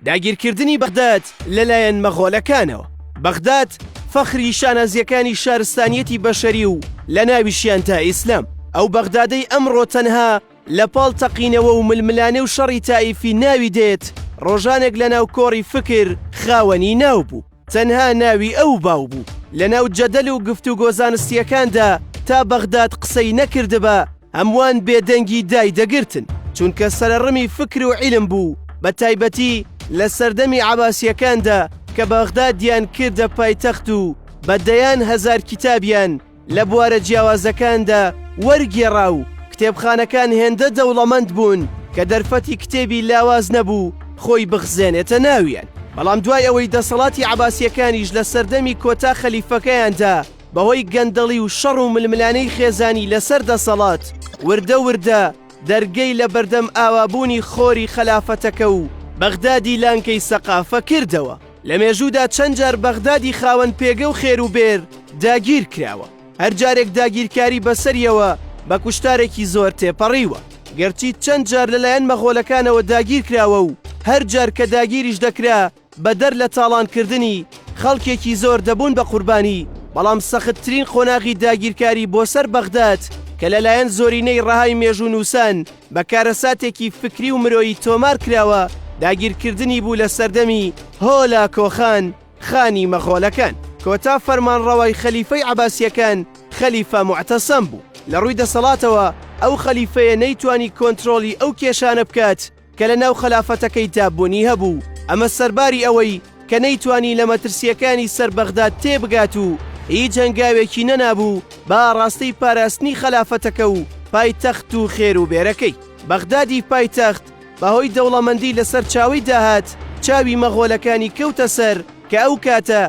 داگیرکردنی بەغداد لەلایەن مەغۆلەکانەوە. بەغداد فەخری شانازییەکانی شارستانیەتی بەشەری و لەناویشیاندا ئیسلام. ئەو بەغدادەی ئەمڕۆ تەنها لە پاڵ تەقینەوە و ململانێ و شەڕی تائیفی ناوی دێت، ڕۆژانێک لەناو کۆڕی فکر خاوەنی ناو بوو. تەنها ناوی ئەو باو بوو لەناو جەدەل و گفتوگۆ زانستییەکاندا تا بەغداد قسەی نەکردبا هەمووان بێدەنگی دایدەگرتن چونکە سەرەڕمی فکر و عیلم بوو بە تایبەتی لە سەردەمی عەباسییەکاندا کە بەغدادیان کردە پایتەخت و بە دەیان هەزار کیتابیان لە بوارە جیاوازەکاندا وەرگێڕا و کتێبخانەکان هێندە دەوڵەمەند بوون کە دەرفەتی کتێبی لاواز نەبوو خۆی بخزێنێتە ناویان. بەڵام دوای ئەوەی دەسەڵاتی عەباسییەکانیش لە سەردەمی کۆتا خەلیفەکەیاندا بەهۆی گەندەڵی و شەڕ و ململانێی خێزانی لەسەر دەسەڵات وردە وردە دەرگەی لە بەردەم ئاوابوونی خۆری خەلافەتەکە و بەغدادی لانکەی سەقافە کردەوە. لە مێژوودا چەند جار بەغدادی خاوەن پێگە و خێر و بێر داگیر کراوە، هەر جارێک داگیرکاری بەسەریەوە بە کوشتارێکی زۆر تێپەڕیوە، گەرچی چەند جار لەلایەن مەغۆلەکانەوە داگیر کراوە و هەر جار کە داگیریش دەکرا بەدەر لە تاڵانکردنی خەڵکێکی زۆر دەبوون بە قوربانی، بەڵام سەختترین قۆناغی داگیرکاری بۆ سەر بەغداد کە لەلایەن زۆرینەی ڕەهای مێژوونووسان بە کارەساتێکی فکری و مرۆیی تۆمار کراوە، داگیرکردنی بوو لە سەردەمی، هۆلاکۆ خان، خانی مەغۆلەکان. کۆتا فەرمانڕەوای خەلیفەی عەباسییەکان خەلیفە موعتەسەم بوو. لە ڕووی دەسەڵاتەوە ئەو خەلیفەیە نەیتوانی کۆنترۆڵی ئەو کێشانە بکات کە لە ناو خەلافەتەکەیدا بوونی هەبوو، ئەمە سەرباری ئەوەی کە نەیتوانی لە مەترسییەکانی سەر بەغداد تێبگات و هیچ هەنگاوێکی نەنابوو بە ئاڕاستەی پاراستنی خەلافەتەکە و پایتەخت و خێر و بێرەکەی. بەغدادی پایتەخت بەهۆی دەوڵەمەندی لەسەر چاوەی داهات چاوی مەغۆلەکانی کەوتە سەر کە ئەو کاتە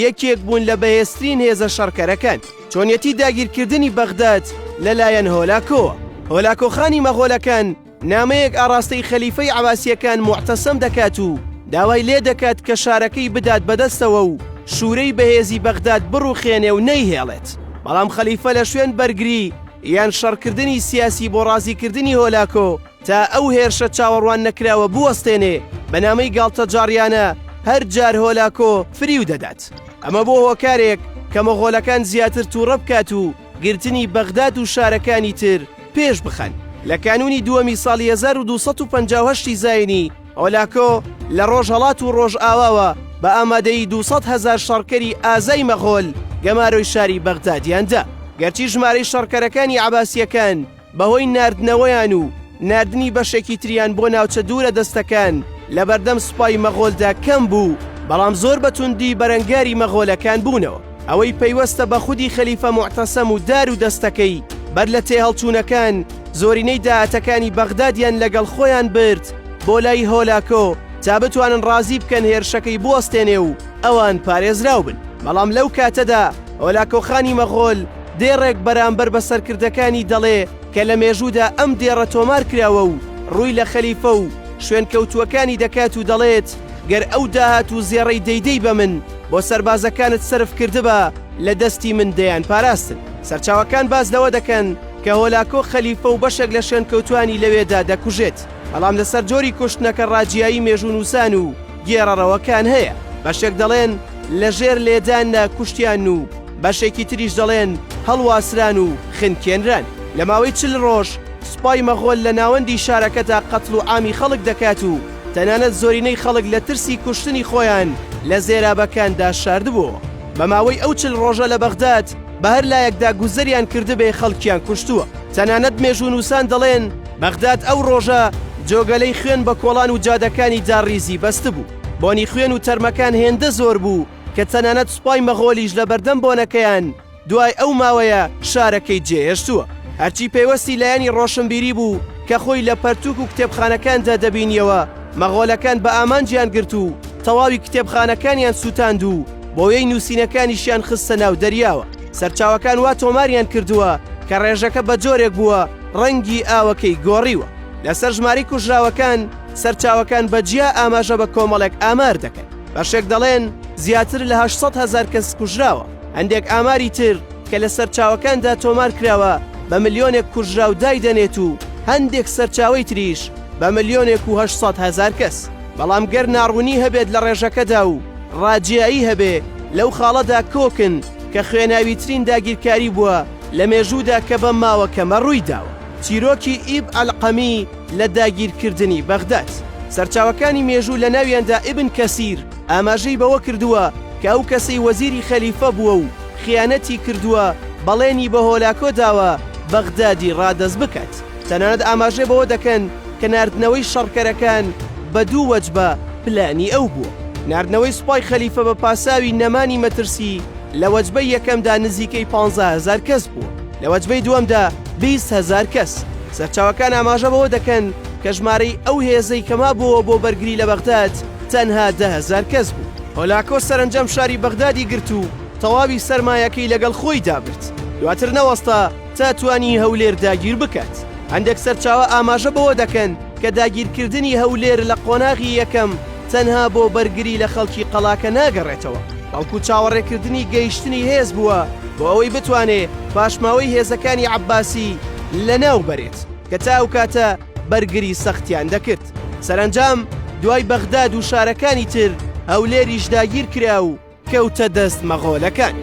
یەکێک بوون لە بەهێزترین هێزە شەڕکەرەکان. چۆنیەتی داگیرکردنی بەغداد لەلایەن هۆلاکۆوە. هۆلاکۆ خانی مەغۆلەکان نامەیەک ئاڕاستەی خەلیفەی عەباسییەکان موعتەسەم دەکات و داوای لێ دەکات کە شارەکەی بدات بەدەستەوە و شورەی بەهێزی بەغداد بڕوخێنێ و نەیهێڵێت. بەڵام خەلیفە لە شوێن بەرگری یان شەڕکردنی سیاسی بۆ ڕازیکردنی هۆلاکۆ تا ئەو هێرشە چاوەڕوان نەکراوە بوەستێنێ، بە نامەی گاڵتەجاڕیانە هەر جار هۆلاکۆ فریو دەدات. ئەمە بۆ هۆکارێک کە مەغۆلەکان زیاتر تووڕە بکات و گرتنی بەغداد و شارەکانی تر پێش بخەن. لە کانوونی دووەمی ساڵی 1258 ی زاینی، هۆلاکۆ لە ڕۆژهەڵات و ڕۆژئاواوە بە ئامادەیی 200 هەزار شەڕکەری ئازای مەغۆل گەمارۆی شاری بەغدادیان دا. گەرچی ژمارەی شەڕکەرەکانی عەباسییەکان بەهۆی ناردنەوەیان و ناردنی بەشێکی تریان بۆ ناوچە دوورە دەستەکان لەبەردەم سوپای مەغۆلدا کەم بوو، بەڵام زۆر بە توندی بەرەنگاری مەغۆلەکان بوونەوە. ئەوەی پەیوەستە بە خودی خەلیفە موعتەسەم و دار و دەستەکەی، بەر لە تێهەڵچوونەکان زۆرینەی داهاتەکانی بەغدادیان لەگەڵ خۆیان برد بۆ لای هۆلاکۆ تا بتوانن ڕازی بکەن هێرشەکەی بوەستێنێ و ئەوان پارێزراو بن، بەڵام لەو کاتەدا هۆلاکۆ خانی مەغۆل دێڕێک بەرامبەر بە سەرکردەکانی دەڵێ کە لە مێژوودا ئەم دێڕە تۆمار کراوە و ڕووی لە خەلیفە و شوێنکەوتووەکانی دەکات و دەڵێت، گەر ئەو داهات و زێڕەی دەیدەی بە من بۆ سەربازەکانت سەرف کردبا لە دەستی من دەیانپاراستن. سەرچاوەکان باس لەوە دەکەن کە هۆلاکۆ خەلیفە و بەشێک لە شوێنکەوتووانی لەوێدا دەکوژێت، بەڵام لەسەر جۆری کوشتنەکە ڕاجیایی مێژوونووسان و گێڕەرەوەکان هەیە، بەشێک دەڵێن لەژێر لێداندا کوشتیان و بەشێکی تریش دەڵێن هەڵواسران و خنکێنران. لە ماوەی 40 ڕۆژ سوپای مەغۆل لە ناوەندی شارەکەدا قەتڵ و عامی خەڵک دەکات و تەنانەت زۆرینەی خەڵک لە ترسی کوشتنی خۆیان لە زێرابەکاندا شاردبۆوە. بە ماوەی ئەو 40 ڕۆژە لە بەغداد بە هەر لایەکدا گوزەریان کردبێ خەڵکیان کوشتووە. تەنانەت مێژوونووسان دەڵێن بەغداد ئەو ڕۆژە جۆگەلەی خوێن بە کۆڵان و جادەکانیدا ڕیزی بەستبوو. بۆنی خوێن و تەرمەکان هێندە زۆر بوو کە تەنانەت سوپای مەغۆلیش لە بەردەم بۆنەکەیان دوای ئەو ماوەیە شارەکەی جێهێشتووە. هەرچی پەیوەستی لایەنی ڕۆشنبیری بوو کە خۆی لە پەرتووک و کتێبخانەکاندا دەبینیەوە، مەغۆلەکان بە ئامانجیان گرت و تەواوی کتێبخانەکانیان سووتاند و بۆیەی نووسینەکانیشیان خستە ناو دەریاوە. سەرچاوەکان وا تۆماریان کردووە کە ڕێژەکە بە جۆرێک بووە ڕەنگی ئاوەکەی گۆڕیوە. لەسەر ژمارەی کوژراوەکان، سەرچاوەکان بە جیا ئاماژە بە کۆمەڵێک ئامار دەکەن. بەشێک دەڵێن زیاتر لە 800 هەزار کەس کوژراوە. هەندێک ئاماری تر کە لە سەرچاوەکاندا تۆمار کراوە بە ملیۆنێک کوژراو دایدەنێت و هەندێک سەرچاوەی تریش بە ملیۆنێک و 800 هەزار کەس. بەڵام گەر ناڕوونی هەبێت لە ڕێژەکەدا و ڕاجیایی هەبێ، لەو خاڵەدا کۆکن کە خوێناویترین داگیرکاری بووە لە مێژوودا کە بەم ماوە کەمە ڕووی داوە. چیرۆکی ئیب ئەلقەمی لە داگیرکردنی بەغداد. سەرچاوەکانی مێژوو لە ناویاندا ئیبن کەسیر ئاماژەی بەوە کردووە کە ئەو کەسەی وەزیری خەلیفە بووە و خیانەتی کردووە بەڵێنی بە هۆلاکۆ داوە بەغدادی ڕادەست بکات. تەنانەت ئاماژە بەوە دەکەن کە ناردنەوەی شەڕکەرەکان بە دوو وەجبە پلانی ئەو بووە. ناردنەوەی سوپای خەلیفە بە پاساوی نەمانی مەترسی لە وەجبەی یەکەمدا نزیکەی 15 هەزار کەس بووە، لە وەجبەی دووەمدا 20 هەزار کەس. سەرچاوەکان ئاماژە بەوە دەکەن کە ژمارەی ئەو هێزەی کە مابووەوە بۆ بەرگری لە بەغداد تەنها 10 هەزار کەس بوو. هۆلاکۆ سەرەنجام شاری بەغدادی گرت و تەواوی سەرمایەکەی لەگەڵ خۆیدا برد. دواتر نەوەستا تا توانی هەولێر داگیر بکات. هەندێک سەرچاوە ئاماژە بەوە دەکەن کە داگیرکردنی هەولێر لە قۆناغی یەکەم تەنها بۆ بەرگری لە خەڵکی قەڵاکە ناگەڕێتەوە، بەڵکو چاوەڕێکردنی گەیشتنی هێز بووە بۆ ئەوەی بتوانێ پاشماوەی هێزەکانی عەباسی لەناو بەرێت کە تا ئەو کاتە بەرگری سەختیان دەکرد. سەرەنجام دوای بەغداد و شارەکانی تر هەولێریش داگیرکرا و کەوتە دەست مەغۆلەکان.